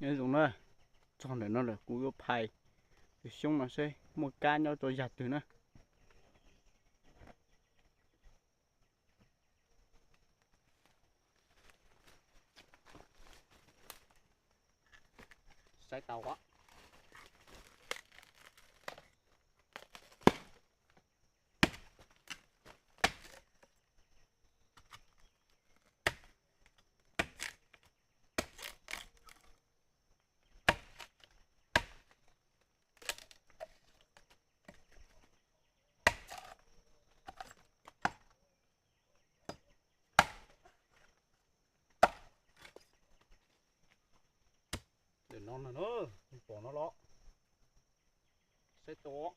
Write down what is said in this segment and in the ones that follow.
Nyob zoo na, txog ntawm no lawm kuv yuav phais tus xyoob no seb muaj kab nyob rau yam twg na. Saib tau os. Ntawm no na, pom no los saib tau.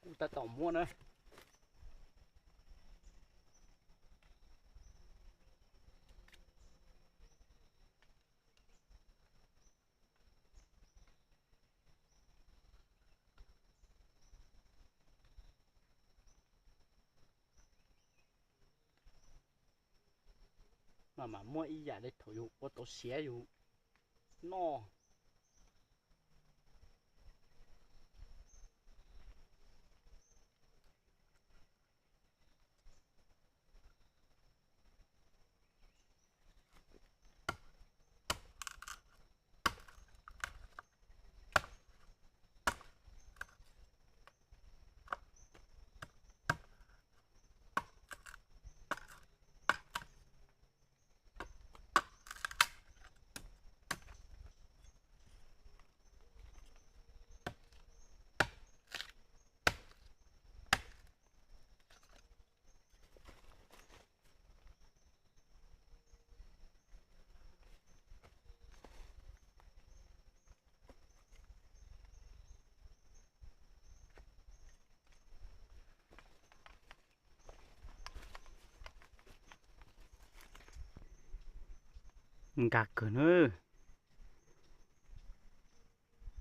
Kuj tab tom muab na. Mas mam muab ib yam li thaum yus ua tau siav yus noj. Nkag kawg na.